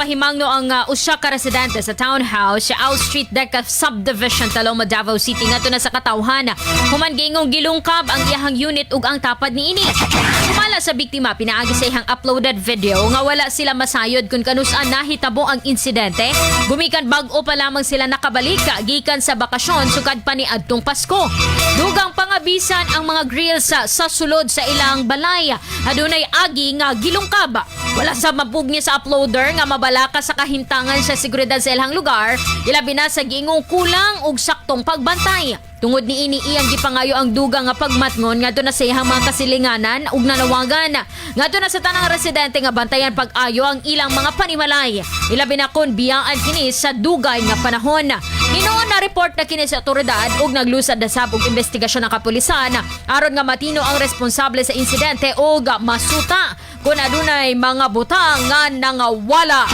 Gipahimangno ang usa ka residente sa townhouse sa Out Street Deca Subdivision, Talomo, Davao City ngadto na sa katawhan. Human giingong gilungkab ang iyahang unit ug ang tapad niini. Sumala sa biktima pinaagi sa iyang uploaded video nga wala sila masayod kung kanus-an nahitabo ang insidente. Gumikan bag-o pa lamang sila nakabalik gikan sa bakasyon sukad pa ni adtong Pasko. Dugang pangabisan ang mga grills sa sulod sa ilang balay. Adunay agi nga gilungkab. Wala sa mapugni sa uploader nga mabalaka sa kahimtangan sa seguridad sa ilang lugar, ilabi na sa giingong kulang og saktong pagbantay. Tungod niini, iyang gipangayo ang dugang nga pagmatngon ngadto na sa iyang mga kasilinganan ug nanawagan ngadto na sa tanang residente nga bantayan pag-ayo ang ilang mga panimalay. Ilabi na kon biyaan kini sa dugay nga panahon. Hinuon na report na kini sa otoridad ug naglusad na sab og investigasyon ng kapulisan aron nga matino ang responsable sa insidente ug masuta kung adunay mga butang nga nangawala.